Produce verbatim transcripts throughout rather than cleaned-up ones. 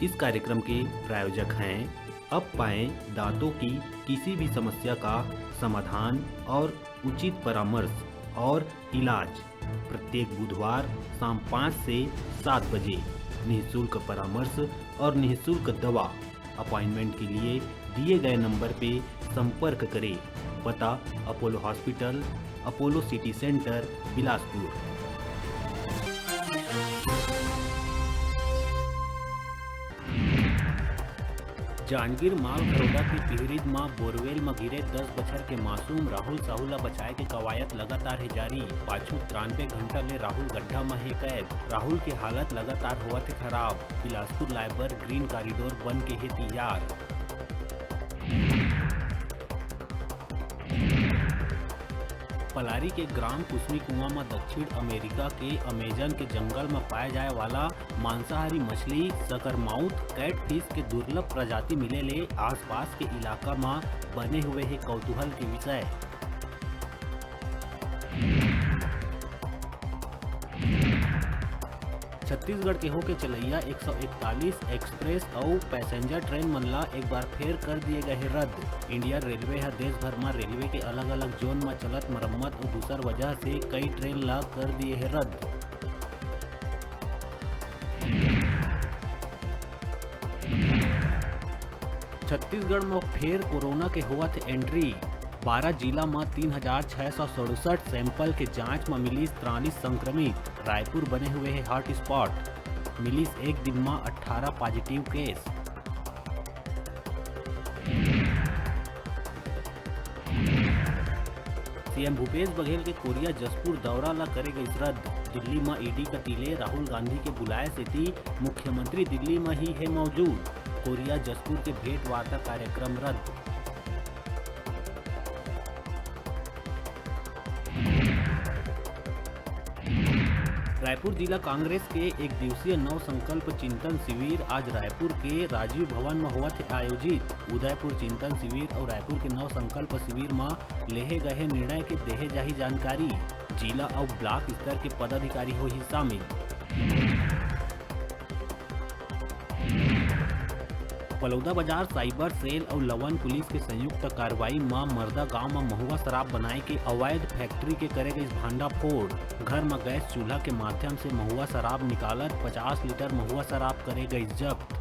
इस कार्यक्रम के प्रायोजक हैं, अब पाएं दांतों की किसी भी समस्या का समाधान और उचित परामर्श और इलाज। प्रत्येक बुधवार शाम पाँच से सात बजे निःशुल्क परामर्श और निःशुल्क दवा। अपॉइंटमेंट के लिए दिए गए नंबर पे संपर्क करें। पता: Apollo hospital, Apollo city centre, Bilaspur. Janjgir Malgharauda के पिहरीद म बोरवेल म गिरे दस बछर के मासूम राहुल साहू ल बचाए के कवायद लगातार हे जारी। पाछू तिरानबे घंटा ले राहुल गड्ढा म हे कैद। राहुल के हालत लगातार होवत हे खराब। बिलासपुर लाए बर ग्रीन कॉरिडोर बन के हे तैयार। पलारी के ग्राम कुसमी कुआं म दक्षिण अमेरिका के अमेजन के जंगल म पाए जाए वाला मांसाहारी मछली सकरमाउथ कैटफिश के दुर्लभ प्रजाति मिले ले आसपास के इलाका म बने हुए हे कौतूहल के विषय। छत्तीसगढ़ के होके चलइया एक सौ इकतालीस एक्सप्रेस अउ पैसेंजर ट्रेन मन ला एक बार फेर कर दिए गए हे रद्द। इंडियन रेलवे ह देश भर म रेलवे के अलग-अलग जोन म चलत मरम्मत अउ दूसर वजह से कई ट्रेन ला कर दिए हे रद्द। छत्तीसगढ़ म फेर कोरोना के होवत हे एंट्री। बारह जिला म तीन हजार छह सौ सड़सठ सैंपल के जांच म मिलिस तिरालीस संक्रमित। रायपुर बने हुए हे हॉटस्पॉट, मिलिस एक दिन म अट्ठारह positive cash. CM Bhupesh Baghel के कोरिया जशपुर दौरा ला करे गइस रद्द। दिल्ली म ईडी कति ले राहुल गांधी के बुलाए सेती मुख्यमंत्री दिल्ली म ही हे मौजूद। कोरिया जशपुर के भेंट वार्ता कार्यक्रम रद्द। रायपुर जिला कांग्रेस के एक दिवसीय नव संकल्प चिंतन शिविर आज रायपुर के राजीव भवन म होवत हे आयोजित। उदयपुर चिंतन शिविर अउ रायपुर के नव संकल्प शिविर म लेहे गए निर्णय के देहे जाही जानकारी। जिला अउ ब्लॉक स्तर के पदाधिकारी होही शामिल। बलौदा बाजार साइबर सेल अउ लवन पुलिस के संयुक्त कार्रवाई म मरदा गांव म महुआ शराब बनाए के अवैध फैक्ट्री के करे गइस भांडाफोड़। घर म गैस चूल्हा के माध्यम से महुआ शराब निकालत पचास लीटर महुआ शराब करे गइस जब्त।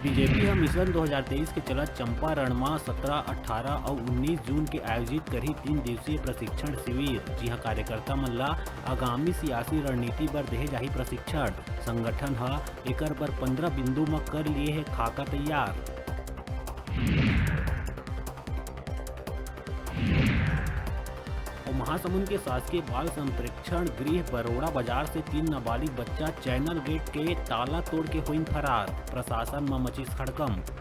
बीजेपी ह मिशन दो हज़ार तेईस के चलत चंपारण म सत्रह, अट्ठारह अउ उन्नीस जून के आयोजित करही तीन दिवसीय प्रशिक्षण शिविर, जिहां कार्यकर्ता मन ला आगामी सियासी रणनीति बर देहे जाही प्रशिक्षण। संगठन ह एकर बर पंद्रह बिंदु म कर लिए हे खाका तैयार। अउ महासमुंद के शासकीय बाल संप्रेक्षण गृह बरोड़ा बाजार से तीन नाबालिग बच्चा चैनल गेट के ताला तोड़ के होइन फरार, प्रशासन म मचिस हड़कंप।